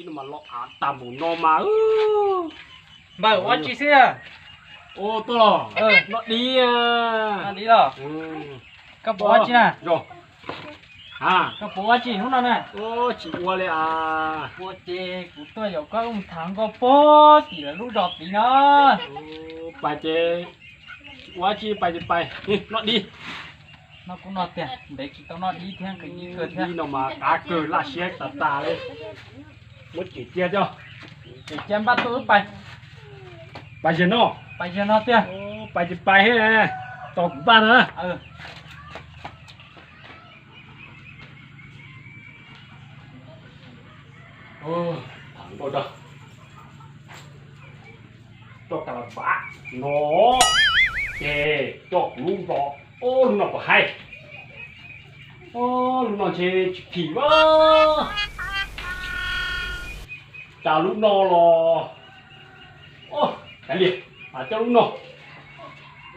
Los av tag mus no mas. Npawg, ua tsi xwb? Ua tuaj los noj dib. Noj dib los? Koj puas ua tsi na? Koj puas ua tsi hnub no na? Tsis ua li as. Ua ces kuv tuaj yaum koj mus tham nkauj puag tim lawv lub zos tid no. Pais ces ua tsi, pais ces pais, noj dib. Noj kuj noj tiag, ntev tsis tau noj dib thiab, nqhis dib kawg thiab. Dib no mas qab kawg, laj siab tas tas li. Muab tsim cia coj. Tsim cia npaj tuaj wb pais. Pais ziag no? Pais ziag no tiag. Pais ces pais, tos kuv npaj na. Nkauj rau, rau ka la vav no, ces coj kuv lub nplog, ob lub no puas haib? Ob lub no ntshe tsis phim a. Cas lub no los, o, kav liam, coj lub no.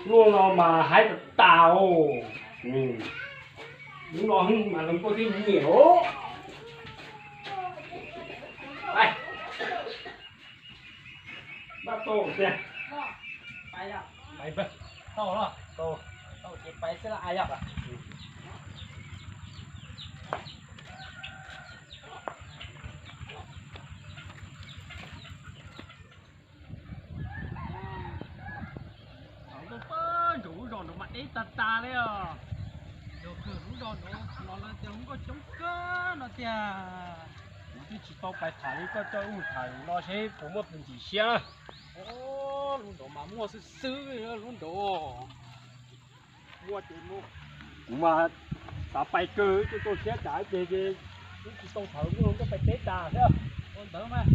Lub no mas haib tas tas os. Lub no mas hluas nkauj thiaj nyiam os. Npaj tau tiag. Pais, tau los? Tau ces pais xwb los yog. Nkauj, pab ntsaum lub zos nraud mas deb tas tas li os. Yog kawg lub zos nraud los lawv tias hluas nkauj coob kawg no tiag. Kuv twb tsis tau pais tham li, koj coj wb mus tham no seb puas muaj tus ntxim siab. Lub nraud mas muaj xwb xwb lub nraud. Muaj ces muaj. Kuv mas xav pais kawg, tsis tau siab cas ces, ces twb tsis tau tham, muaj hluas nkauj pais teb tas thiab. Ua ntawd mas.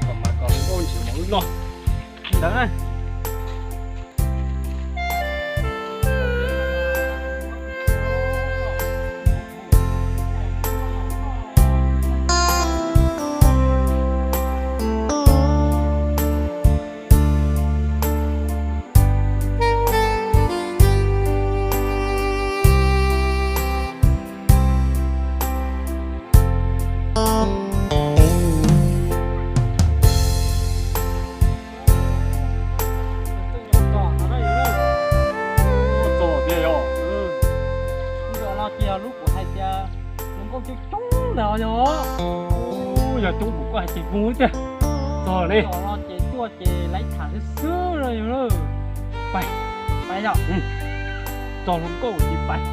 Kom mas kom nkauj ntshe mov wb noj ntawd na. Txog tiag yog. Lub zos no ces yog lub kuv hais tias hluas nkauj coob coob ntawd yog. Yog coob kuv koj hais tias mus tiag. Txog li. Lub zos no ces tuaj ces laib tham xwb xwb no yog. Pais, pais yog. Txog hluas nkauj ces pais.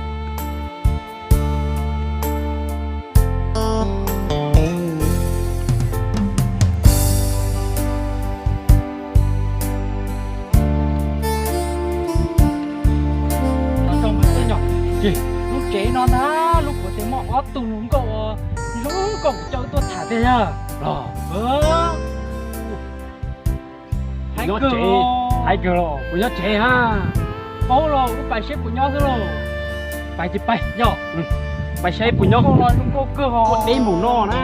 Lub tsev no ntag, lub kuv tias muaj ob tug hluas nkauj zoo nkauj kuv coj tuaj tham tiag yog. Hais kawg los, kuv nyob tsev ha. Paub los wb pais seb puas nyob xwb lauj. Pais ces pais yog. Pais seb puas nyob. Zoo nkauj kawg os, deb mus no na.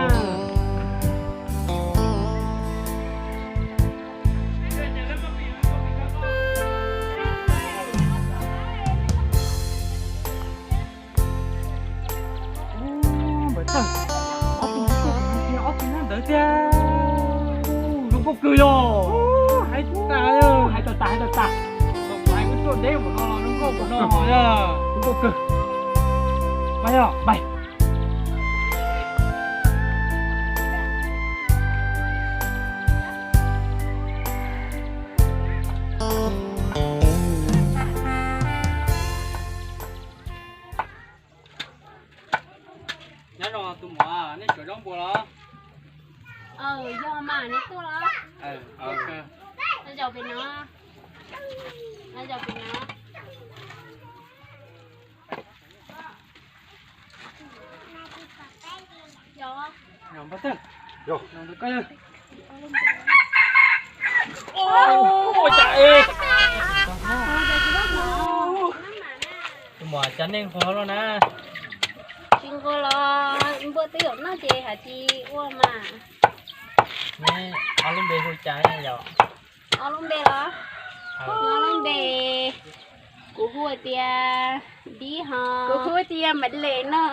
Ntawd tiag, ob tug hluas nkauj kawg yog. Zoo nkauj kawg yog. Hais tas, hais tas tas, hais tas tas. Tau kuv hais wb tuaj deb mus no los zoo nkauj mus no yog. Zoo nkauj kawg. Pais yog, pais. Nyob zoo tus muam, nej tsuav zaub npua los? Yog mas, neb tuaj los? Zaum pem no, zaum pem no. Ua cas es, Muam, cas nej nquag luaj na? Tsis nquag los npua twb yuav noj ces hais tsis ua mas. Neb ob lub npe hu cas yom? Ob lub npe los? Ob lub npe, kuv hu tias Dib ho. Kuv hu tias Maiv Lis no.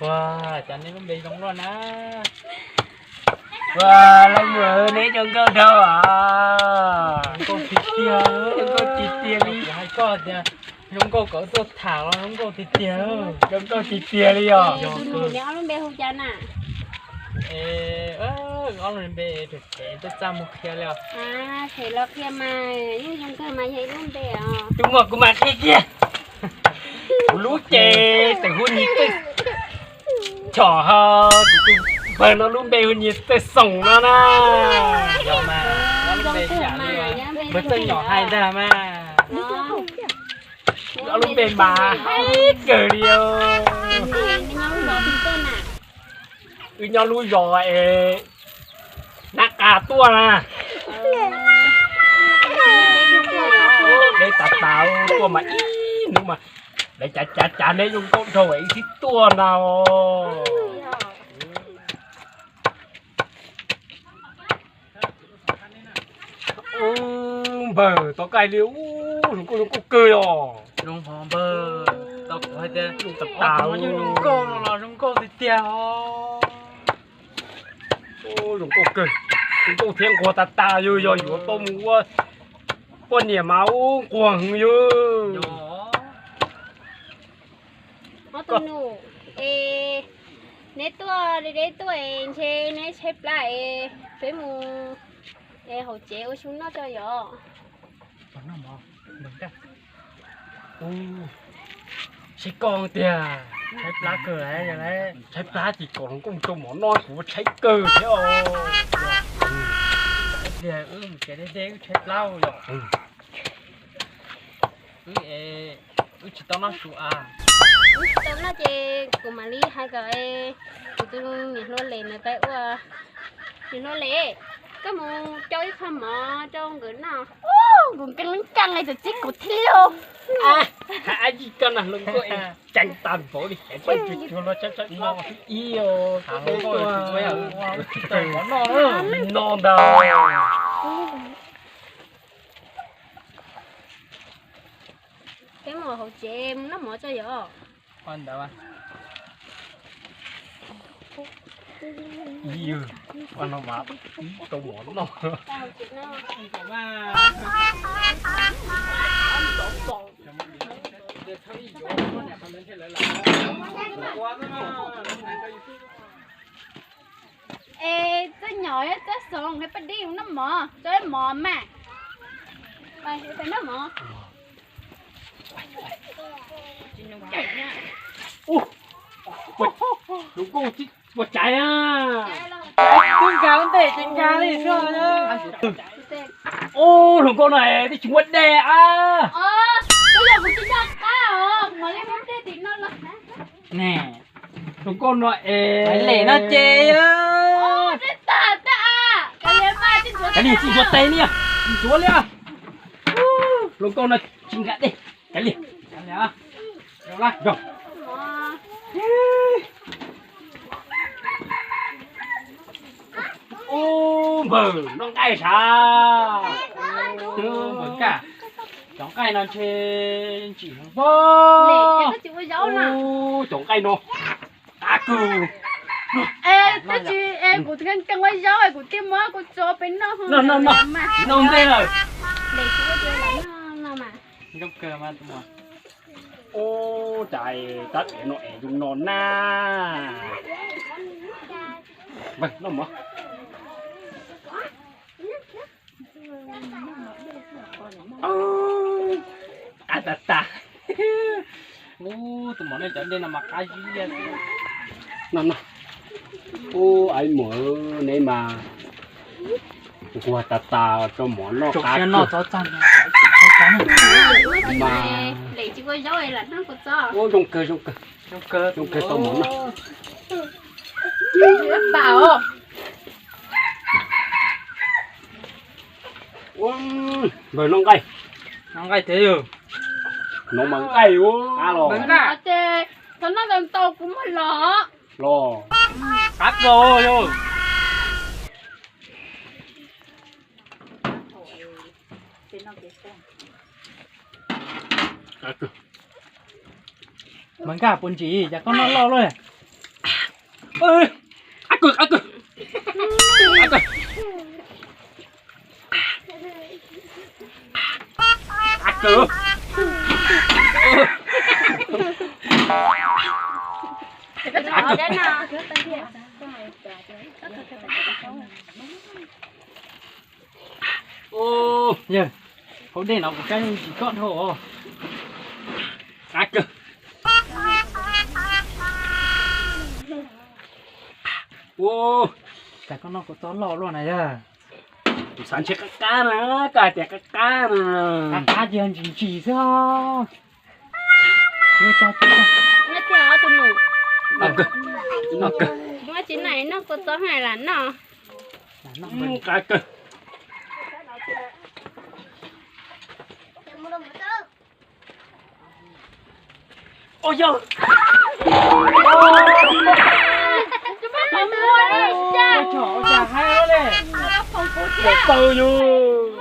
Ua, cas nej lub npe zoo luaj na. Ua, leej muam, neb zoo nkauj dhau os. Zoo nkauj tiag tiag li. Hais koj tias zoo nkauj kom tuaj tham los zoo nkauj tiag tiag. Zoo nkauj tiag tiag li os. Tus nus, neb ob lub npe hu cas na? Ob lub npe tuaj txaj muag qhia li os. Phem los qhia mas yeej zoo kawg mas yog ib lub npe os. Tus muam, kuv mam qhia kiag. Kuv lub ces tseem hu Nyiaj Txawj Xom ho, tus npawg no lub npe hu Nyiaj Txawj Xoom no na. Npawg Txawj Nyom hais ntag mas. Ob lub npe mas haib kawg li os. Wb nyob lub zos es Nab Qa tuaj na. Deb tas tas tuaj mas ib hnub mas lawv cav cav cav neb zoo nkauj dhau wb thiaj tuaj na. Ub, npawg, tau nqaij li ub, zoo nkauj zoo nkauj kawg os. Zoo hov npawg, tau kuv hais tias zoo tas tas, zoo nkauj no los zoo nkauj tiag tiag os. Zoo nkauj kawg, zoo nkauj thiab nquag tas tas, yog yog yuav tau mus ua poj niam mas ub nquag heev yog. Ob tug nus, es neb tuaj deb deb tuaj es ntshe neb tshaib plab es peb mus es hauv tsev ua su noj tso yom. Saib koj tiag, tshaib plab kawg, tshaib plab ces kom hluas nkauj rau mov noj, kuv tshaib kawg thiab os. Tiag, wb mus tsev deb deb wb tshaib plab yom. Wb, wb tsis tau noj su a. Wb tsis tau noj ces kuv mam li hais kom kuv tus niam hluas Lem ntawd pab ua. Niam hluas Lem, koj mus coj ib qho mov rau nkawd noj. Kuv nkees nkees li txawm txib kuv thiab lauj. Ab, yij koj na hluas nkauj, ceev tag npaum li. Ib, no ntag. Peb mus hauv tsev mus noj mov tso yom. Ib, no mas tau mov noj. Es txawj nyom txawj xoom, pab dib mus noj mov, tso mov mas. Peb noj mov. Ua, ua, ua, ua cas a? Twb nkag ua ntej ces nkag li xwb. Ub, hluas nkauj no twb tsis muaj dej a. Ne, hluas nkauj no es Lem no ces, kav liam, tsis ntxuav tes li, tsis ntxuav li. Hluas nkauj no tsis nkag dej, kav liam. Ub, npawg noj nqaij sav. Npawg Kaj, cov nqaij no ntshe ntsim heev pob. Ub, cov nqaij no qab kawg. Tab sis kuv nkees ua zaub, kuv thiaj muab kuv tso peb noj. Noj, noj, noj ntej lawm. Ub, cas tab tsev no es zoo no na. Noj mov. Qab tas tas. Ub, tus mov nej cov dej no mas qab zib liaj. Ub, ais muam, neb mas nquag tas tas rau mov noj qab kawg. Mas ub, zoo kawg, zoo kawg, zoo kawg tau mov noj. Ua, npawg noj nqaij. Noj nqaij thiab yog. No mas nqaij ua qab los. Ces tau noj tau ntau kuv muab los. Los. Qab kawg yog. Mas nkaj puas ntsim cas koj noj loj luaj. Qab kawg, qab kawg. Qab kawg. Yawg, hauv dej no kuv kab yeej ntsim koj dhau os. Qab kawg. Cas koj noj kuv txob loj luaj na yawg. Kuv xav ntshe qab qab na, koj hais tias qab qab na. Qab qab ces ntsim ntsim xwb os. Nyob tiag ob tug nus. Noj kawg. Noj kawg. Muab tsis noj noj kuv txob hais lam noj. Qab kawg. Ua yog. Ua cas hais li. Daim taw yus.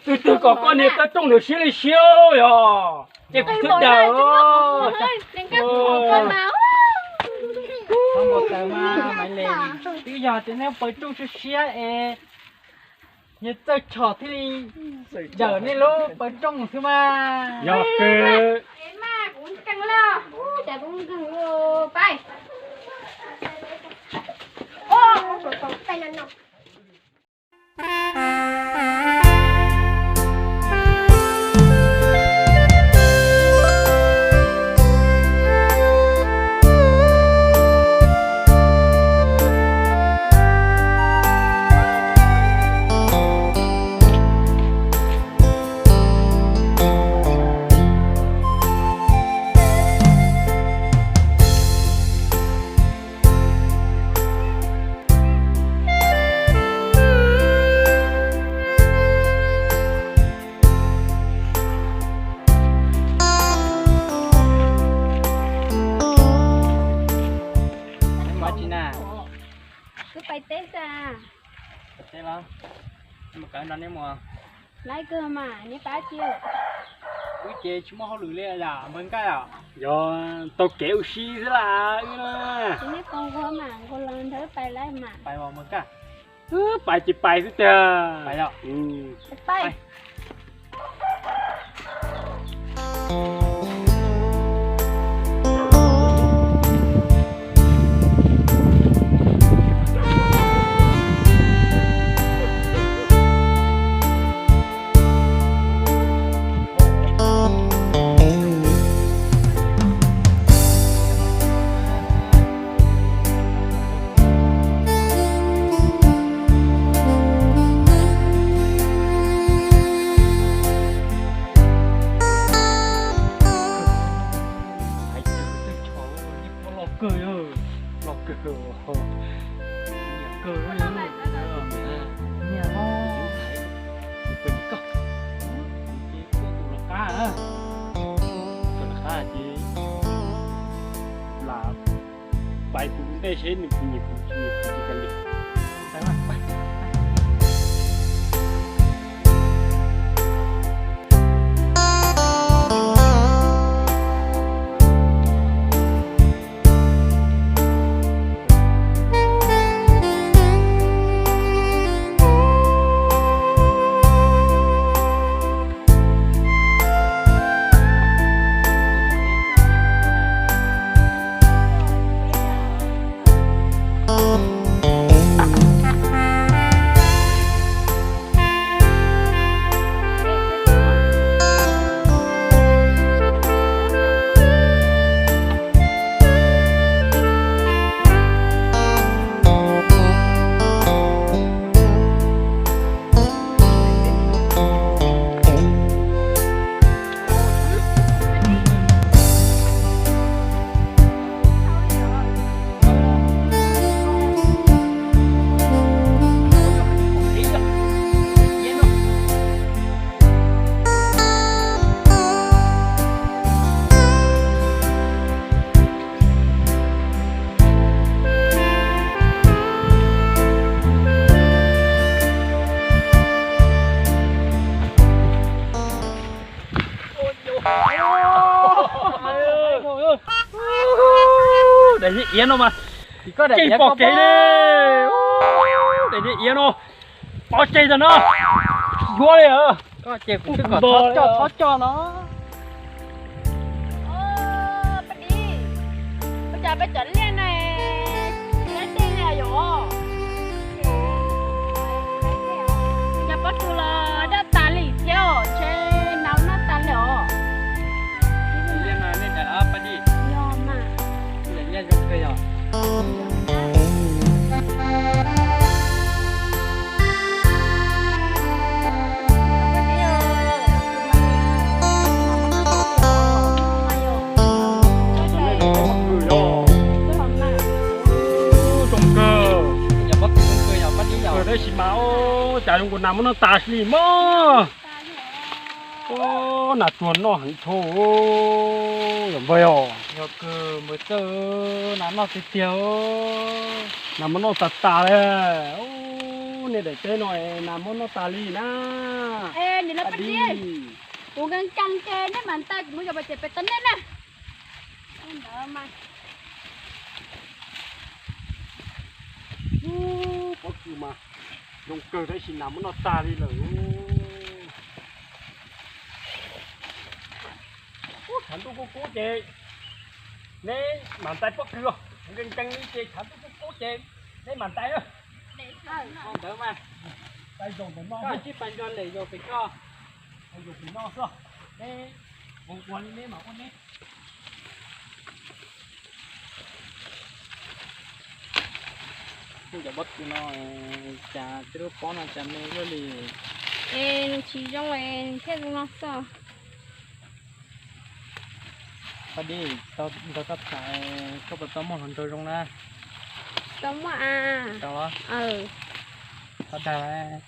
Twg twg kom koj niag taw rooj nws siab li siab yog. Ces kuv twb daws. Twb yog tias neb pawg rooj siab siab es yog txawj chom thiaj li daws nej lub pawg rooj xwb mas. Yog kawg. Twb pais teb xwb. Pais teb los, mus kawm nrog neb mus. Laiv kawg mas neb pab tsi. Wb ces tsis muaj hauj lwm li yam npawg Nkaj os. Yog taug kev ua si xwb las wb na. Neb pom nquag mas nquag los nrog wb pais laiv mas. Pais mas npawg Nkaj. Pais ces pais xwb tiag. Pais os. Pais. Los kawg, los kawg, nyiam kawg, nyiam os. Koj, koj tus los qab, koj los qab ces lam pais kuv ntej seb nws puas nyiam kuv, tsis nyiam kuv ces kav liam. Iav no mas, koj daim iav pom kev li. Daim niag iav no pov tseg ntag no, tsis yuav li. Thov coj no. Ua cas peb cov liaj no tsis nyob tej li yom? Yog pob kws los daj tas li thiab, ntshe nas noj tas li os. Yog mas, liaj zoo kawg yom. Zoo kawg, zoo kawg tab sis mas, cas zoo nkaus nas muab noj tas li mog. Nas tsuag noj heev dhau, yog npawg os. Yog kawg npawg Txawj, nas noj tiag tiag. Nas muab noj tas tas li. Nej daim teb no nas muab noj tas li na. Kuv nkees nkees ces nej mam ntais kuv mus yos pem tsev pem tau nej na. Pob kws mas zoo kawg tab sis nas muab noj tag li lawm. Tshav ntuj kub kub ces neb mam ntais pob kws os. Nkees nkees li ces tshav ntuj kub kub ces neb mam ntais na. Ntawd mas, koj tsis pais nrog lem yos pem koj, yos pem no xwb. Neb ua ua li neb mam ua neb. Kuv cov pob kws no, cas tej lub pob no cas me luaj li. Es nws tsis zoo es nws thiaj zoo no xwb. Paj Dib, tau nrog koj tham, koj puas tau muaj hluas nraug zoo na? Tau muaj a. Tau los? Tau dag los?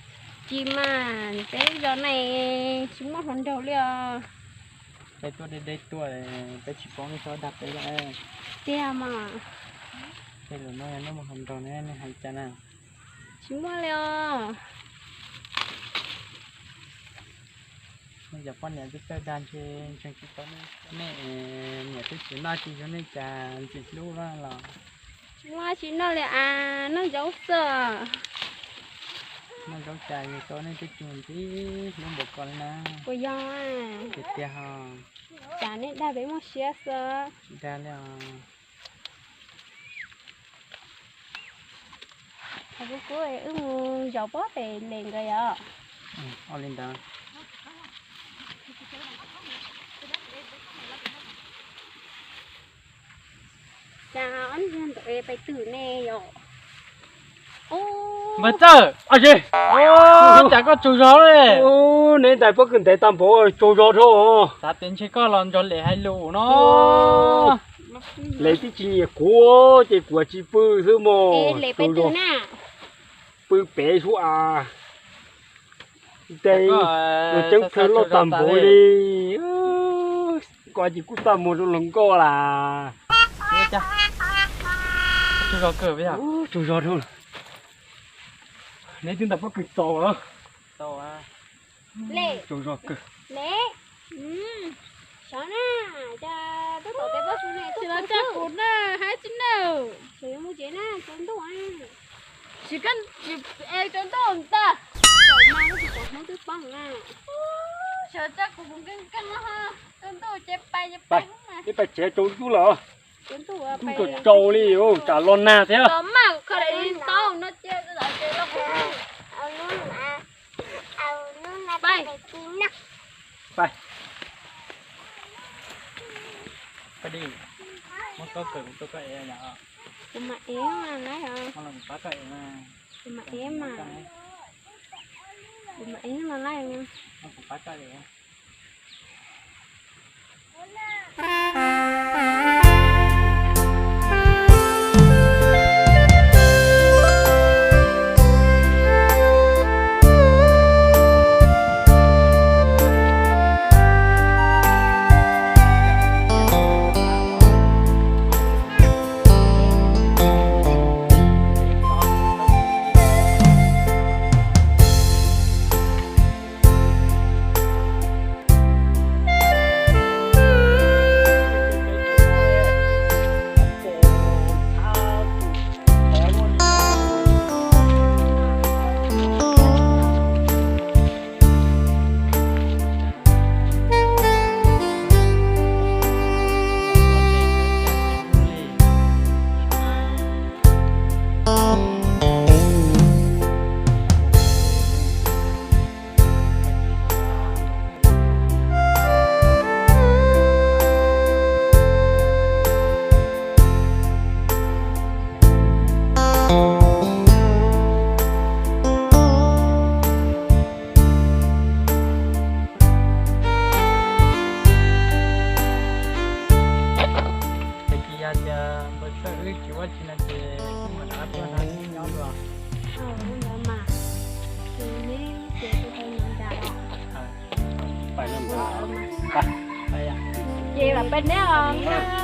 Tsis mas, peb zos no tsis muaj hluas nraug li os. Peb tuaj deb deb tuaj, peb tsis paub nej txhob dag peb lawm. Tiag mas. Tej lus no yog nej muaj hluas nraug ne nej hais cas na? Tsis muaj li os. Nej cov poj niam twb txawj dag ntshe ntseeg tsis tau nej, nej niam twb tsis noj tsis yuav nej cas ntxim hlub los. Tsis muaj tsis noj li as, noj zaub xwb. Noj zaub cas yus tau nej twb tsis ntxim hlub npaum ko li na. Puas yog? Tiag tiag ho. Cas nej dag peb muaj siab xwb. Tsis dag li os. Kuv kuv wb mus zaum pob pem lem nkawd yom. Ua li ntawd. Cas ob niag ntawd pais twg ne yom? Npawg Txawj, cas koj tsaug zog li? Neb ntais pob kws ntev tag npaum tsaug zog dhau. Xav tias ntshe koj los nrog lem hais lus no. Lem twb tsis nyiam kuv ces kuv tsis pw xwb mog. Pw pem xwb as. Ntes, ceeb plhaw loj tag npaum li. Koj ces kuj txaj muag rau hluas nkauj las. Tsaug zog dhau. Neb twb ntais pob kws txaus lawm. Tsaug zog kawg. Sawv na, tsis los coj kuv na, hais tsis na. Tsis mus tsev na, tsaus ntuj. Tsis, tsis, tsaus ntuj ntag. Tsaus mas tsis pom hnub twb poob na. Sawv coj kuv, kuv nkees nkees no, tsaus ntuj ces pais ces pais. Peb pais tsev tsaus ntuj lawm. Tsaus ntuj tsaus li, tsam los nag thiab. Pais. Pais di, muab koj kawm kuv tuaj koj ev os. Kuv mam ev mas, kuv mam ev mas. Kuv mam ev no lawm. Peb neb os.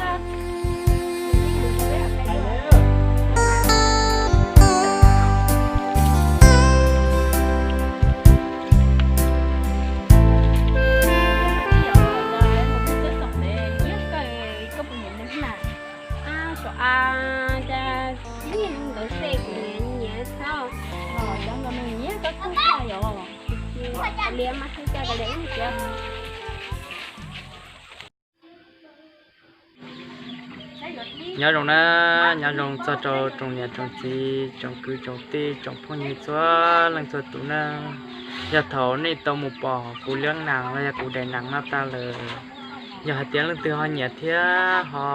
Nyob zoo na, nyob zoo txog rau tsoom niam tsoom txiv tsoom kwv tsoom tij tsoom phooj ywg txhua leej txhua tus na. Yog thaum nej tau mus pom kuv liab nas los yog kuv daim nas no tas lawm, yog hais tias leej twg ho nyiam thiab ho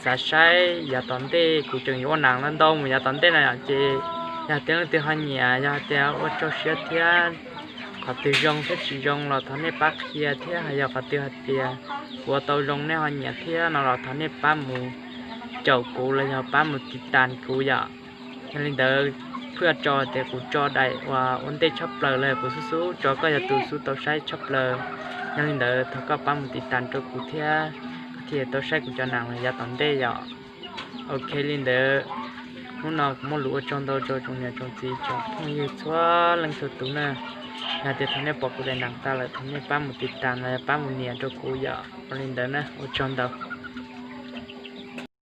xav saib yav tom ntej kuv tseem yuav ua nas ntau ntau mus yav tom ntej no ces yog hais tias leej twg ho nyiam, yog hais tias ua rau siab thiab qhov twg zoo thiab tsis zoo los thov nej pab qhia thiab, ho yog qhov twg hais tias kuv ua tau zoo nej ho nyiam thiab no los thov nej pab mus caum kuv los yog pab mus tiv tas kuv yom. Yog li ntawd, phwj tso tias kuv tso daim uas ua ntej tshaj plaws los yog kuv xub xub tso koj yog tus xub tau saib tshaj plaws. Yog li ntawd thov koj pab mus tiv tas rau kuv thiab, koj thiaj tau saib kuv cov nas los yav tom ntej yom. Ok, li ntawd hnub no kuv muaj lus ua tsaug ntau rau tsoom niam tsoom txiv tsoom phooj ywg txhua leej txhua tus na. Yog tias thaum nej pom kuv daim nas tas lawm thov nej pab mus tiv tas los yog pab mus nias rau kuv yom. Ua li ntawd na, ua tsaug ntau.